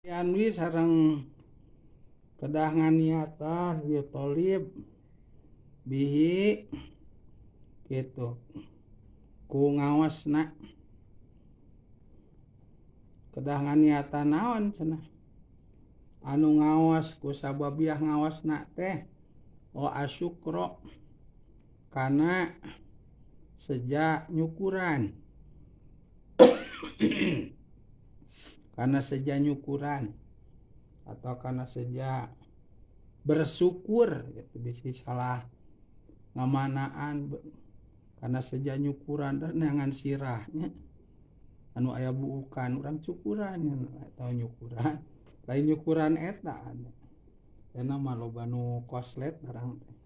Anwi sareng kedah nganiatan ieu tolib bihi kitu ku ngaosna kedah nganiatan naon cenah anu ngaos ku sababiah ngaosna teh wa asyukra kana seja nyukuran karena seja nyukuran atau karena seja bersyukur gitu bisi salah ngamanaan karena seja nyukuran dan neangan sirahnya anu aya buukan urang cukuran atau nyukuran lain nyukuran eta eta mah loba nu koslet barang teh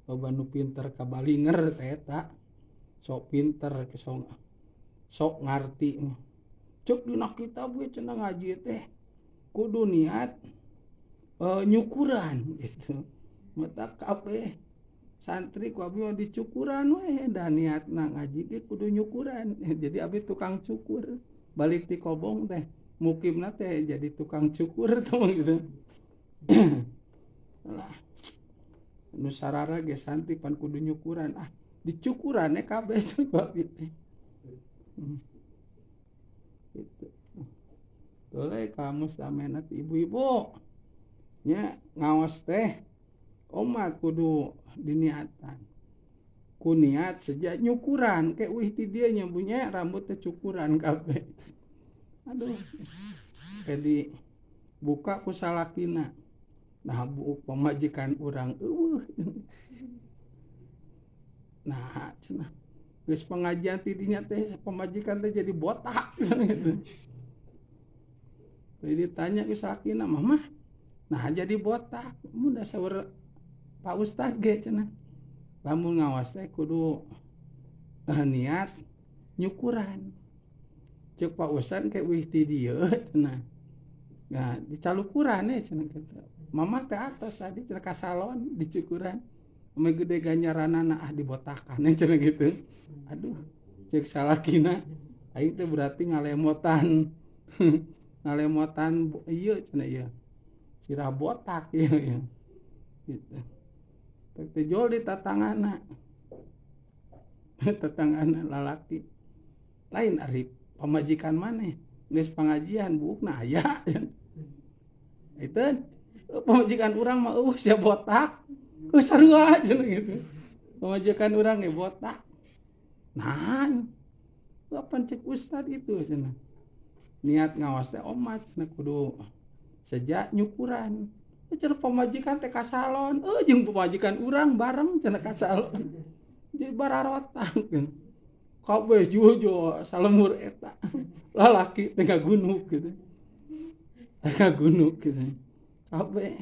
loba nu pinter kabalinger teh eta sok pinter sok ngarti cek dina kitab we cenah ngaji teh kudu niat nyukuran gitu mata kabeh santri ku abi mah dicukuran we da niatna ngaji ge kudu nyukuran jadi abi tukang cukur balik ti kobong teh mukimna teh jadi tukang cukur tuh gitu lah nu sarara ge santri pan kudu nyukuran ah dicukuran we kabeh ku abi teh gitu. Boleh kamu samenat ibu-ibu nya ngaos teh omat kudu diniatan ku niat sejak nyukuran ke wih ti dieu nya bunya rambut teh cukuran kabeh aduh ke dibuka ku salakina nah buuk pamajikan urang eueuh nah cenah geus pengajian ti dinya teh pamajikan teh jadi botak gitu. Jadi ditanya ku salakina mama nah jadi botak mun da saur Pak Ustad ge cenah lamun ngawas teh kudu niat nyukuran cek Pak Ustad ke wih ti dieu cenah nah dicalukuran we cenah kitu mama teh atos tadi cenah ka salon dicukuran ame gede ganjaranana ah dibotakan cenah gitu aduh cek salakina aing teh berarti ngalemotan ngalemotan ieu cenah ieu sirah botak ieu ieu gitu teh jol di tatangana tatangana lalaki lain ari pamajikan maneh geus pangajian buukna aya itu pamajikan urang mah eueuh sia botak sarua cenah gitu pamajikan urang ge botak nah apa cek ustad itu cenah niat ngawas teh omat cenah kudu sejak nyukuran cenah pamajikan teh ka salon jeung pamajikan urang bareng cenah ka salon jadi bararotang kabeh jojo salemur eta lalaki teh ngagunuk gitu ngagunuk gitu kabeh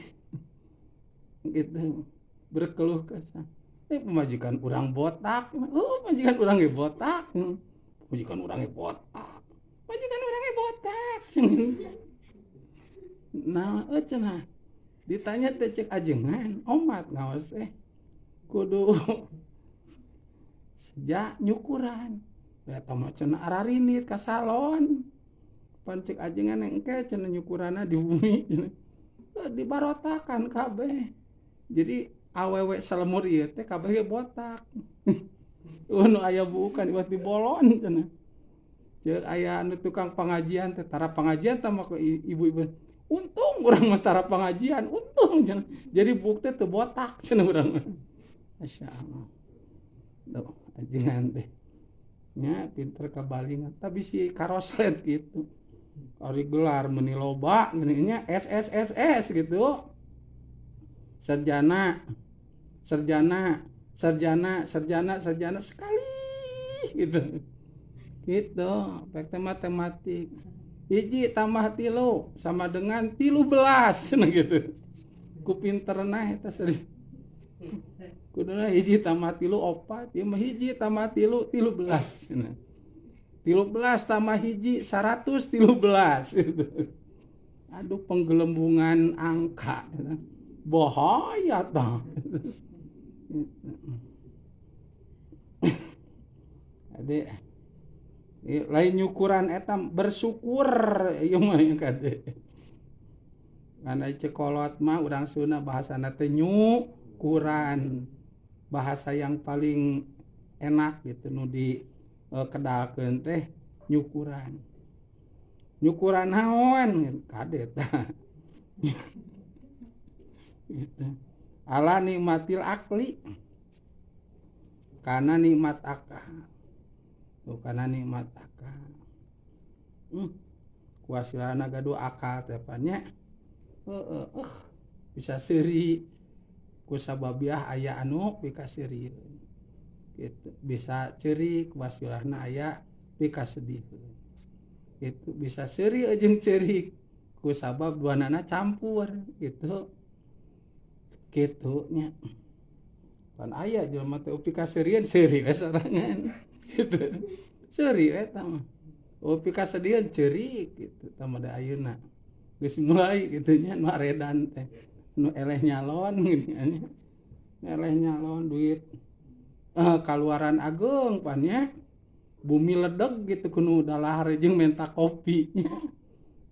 gitu berkeluh kesah pemajikan urang botak oh pemajikan urang ge botak pemajikan urang ge botak pemajikan urang ge botak nah cenah ditanya teh cek ajengan omat ngaos teh kudu sejak nyukuran eta mah cenah ararinit ka salon pan cek ajengan engke cenah nyukuranna di bumi dibarotakan kabeh jadi awewe salemur ieu teh kabeh ge botak nu aya buukan iwat dibolon cenah ceuk aya anu tukang pengajian teh tara pengajian teh mah ibu-ibu untung urang mah tara pengajian untung cenah jadi buuk teh teu botak cenah urang mah masyaallah tuh ajengan teh nya pinter kabalingan tapi si karoslet gitu ari gelar meuni loba geuning nya S S S S gitu sarjana sarjana sarjana sarjana sarjana sekali gitu gitu pek matematik hiji tambah 3 sama dengan 13 nah gitu ku pinterna eta sarjana kuduna hiji tambah 3 4 ieu mah hiji tambah 3 13 nah 13 tambah hiji 113 gitu. Aduh penggelembungan angka bahaya tah. Ade Lain nyukuran eta bersyukur ieu mah kade. Karena cekolot mah urang Sunda bahasana teh nyukuran. Bahasa yang paling enak gitu nu di kedalkeun teh nyukuran. Nyukuran naon kade tah. Gitu. Ala nikmatil akli. Karena nikmat akal. Tuh karena nikmat akal. Kuasilana gaduh akal teh nya. Bisa seuri ku sababiah aya anu pikaseurieun. Gitu. Bisa ceurik wasilahna aya pikasedihkeun. Gitu. Bisa seuri jeung ceurik ku sabab duanana campur gitu. Kitu nya. Pan aya jelema teh pikaseurieun seuri we sorangan. Gitu. Seuri eta mah. Pikasediheun ceurik gitu tah mah da ayeuna. Geus mulai kitu nya nu aredan teh. Nu eleh nyalon gini nya. Eleh nyalon duit kaluaran ageung pan nya. Bumi ledeg gitu kudu dalahar jeung menta kopi nya.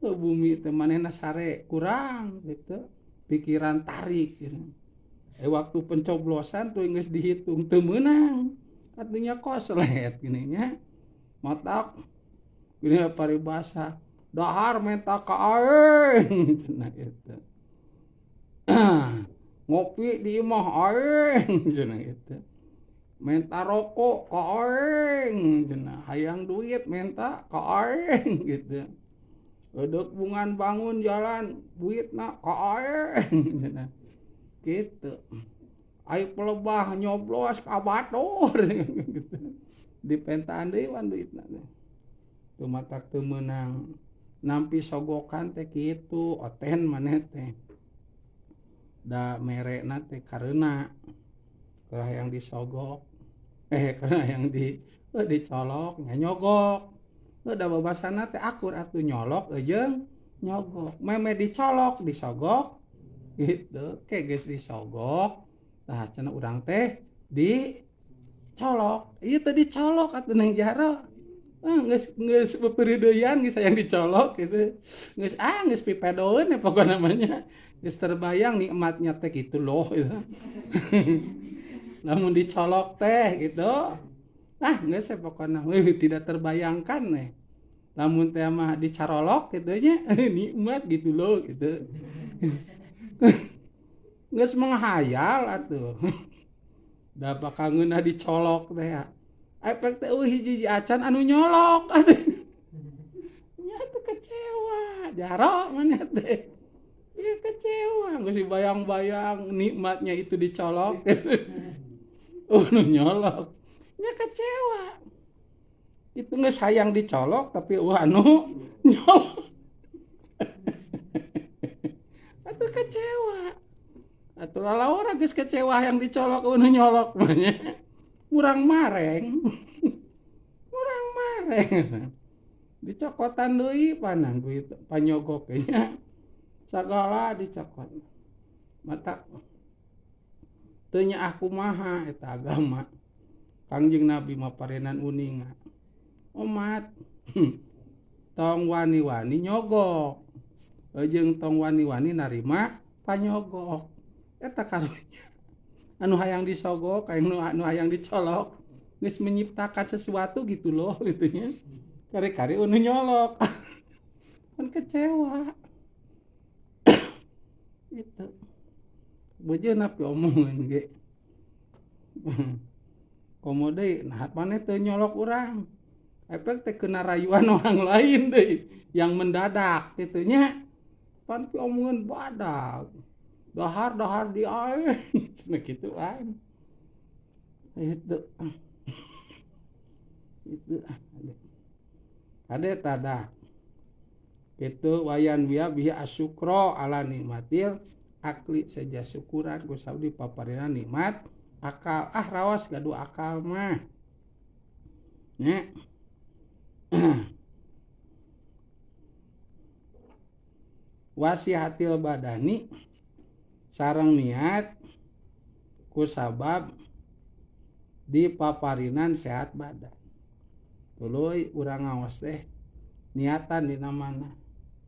Bumi teh manehna sare kurang gitu. Pikiran tarik gitu. Waktu pencoblosan tuh geus dihitung teu meunang. Atunya koslet gini nya. Matak gini paribasa dahar menta ka aing cenah gitu. Ngopi di imah aing cenah gitu. Menta rokok ka aing cenah, hayang duit menta ka aing gitu. Edeuk bungan bangun jalan duitna ka aing cenah. Gitu. Ai pelebah nyoblos ka batur gitu. Dipentaan deui wan duitna teh. Teu matak teu meunang nampi sogokan teh kitu oten maneh teh. Da merena teh kareuna karena yang disogok karena yang dicolok nya nyogok. Da babasana teh akur atuh nyolok jeung nyogok. Meme dicolok disogok gitu. Ke geus disogok tah cenah urang teh dicolok. Ieu teh dicolok atuh nang jaro. Geus beperideuyan geus hayang dicolok gitu. Geus geus pipedoeun ya pokona namanya. Geus terbayang nikmatnya teh kitu loh gitu. Lamun dicolok teh gitu. Ah geus pokona tidak terbayangkan nih. Lamun teh mah dicarolok kitu nya nikmat gitu loh gitu. Geus menghayal atuh. Da bakal ngeunah dicolok teh ya. Efek teh hiji-hiji acan anu nyolok atuh. Nya teh kecewa, jaro maneh teh. Ya kecewa, geus dibayang-bayang nikmatnya itu dicolok. Nu nyolok. Nya kecewa. Itu geus hayang dicolok tapi anu nyolok. Atuh kecewa. Atuh lalawara geus kecewa hayang dicolok nu nyolok mah nya. Urang mareng. Urang mareng. Dicokotan deui panang duit panyogok nya. Sagala dicokot. Matak teu nyaah kumaha eta agama. Kangjeng Nabi mah parenan uninga. Omat tong wani-wani nyogok. Jeung tong wani-wani narima panyogok. Eta karunya. Anu hayang disogok, anu hayang dicolok, geus menyiptakan sesuatu gitu loh gitu nya. Kari-kari anu nyolok. Kan kecewa. Gitu. Bejeuna pi omongan ge. Komo deui nah maneh teu nyolok urang. Efek teh kena rayuan orang lain deui yang mendadak kitu nya. Pan pi omongan badag. Dahar-dahar di aing cenah kitu aing. Itu. Itu ade tada. Kitu wayan biya bihi asyukro ala nikmatil akli seja syukuran ku saudi paparina nikmat akal. Ah rawas gaduh akal mah. Nya. Wasihatil badani sareng niat ku sabab dipaparinan sehat badan. Tuluy urang ngaos teh niatan dina mana.